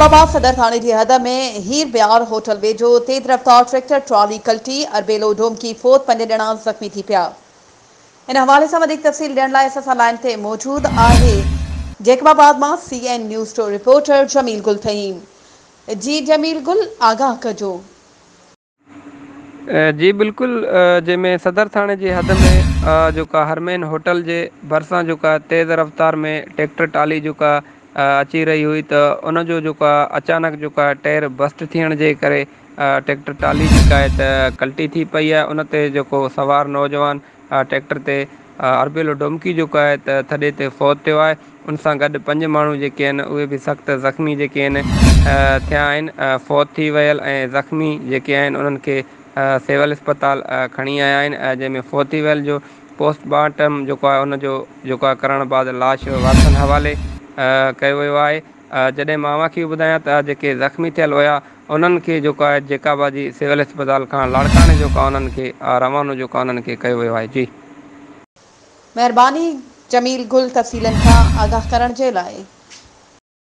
Jacob آباد صدر ٿاڻي جي حد ۾ هير بيار هوٽل ويجهو تيز رفتار ٽريڪٽر ٽرالي ڪلٽي، اربيلو ڊومڪي فوت، 5 ڄڻا زخمي ٿي پيا. ان حوالي سان وڌيڪ تفصيل ڏيڻ لاء اسان سان لائين تي موجود آهي جيڪب آباد مان سي اين نيوز جو رپورٽر جميل گل ٿهيم. جي جميل گل آگاهه ڪجو. جي بلڪل جنهن ۾ صدر ٿاڻي جي حد ۾ جيڪا هرمين هوٽل جي ڀرسان جيڪا تيز رفتار ۾ ٽيڪٽر ٽالي جيڪا اچي رهي هئي ته ان جو جيڪا اچانڪ جيڪا ٽير بسٽ ٿيڻ جي ڪري ٽيڪٽر ٽالي جيڪا آهي ته ڪلٽي ٿي پئي آهي ان تي جيڪو سوار نوجوان ٽريڪٽر تي اربيلو ڊومڪي جيڪو آهي ته ٿڏي تي فوت ٿيو آهي ان سان گڏ 5 ماڻهو جيڪي آهن اهي به سخت زخمي جيڪي آهن ٿيا آهن فوت ٿي ويل ۽ زخمي جيڪي آهن انهن کي سول اسپتال کڻي آيا آهن جنهن ۾ فوت ٿي ويل جو پوسٽ مارٽم جيڪو آهي ان جو جيڪو آهي ڪرڻ بعد لاش وارثن حوالي ڪيو ويو آهي جڏهن مان اوهان کي اهو ٻڌايان ته جيڪي زخمي ٿيل هيا انهن کي جيڪو آهي جيڪب آباد جي سول اسپتال کان لاڙڪاڻي جيڪو آهي انهن کي روانو جيڪو آهي انهن کي ڪيو ويو آهي جي. مهرباني جميل گل تفصيلن کان آگاهه ڪرڻ جي لاء.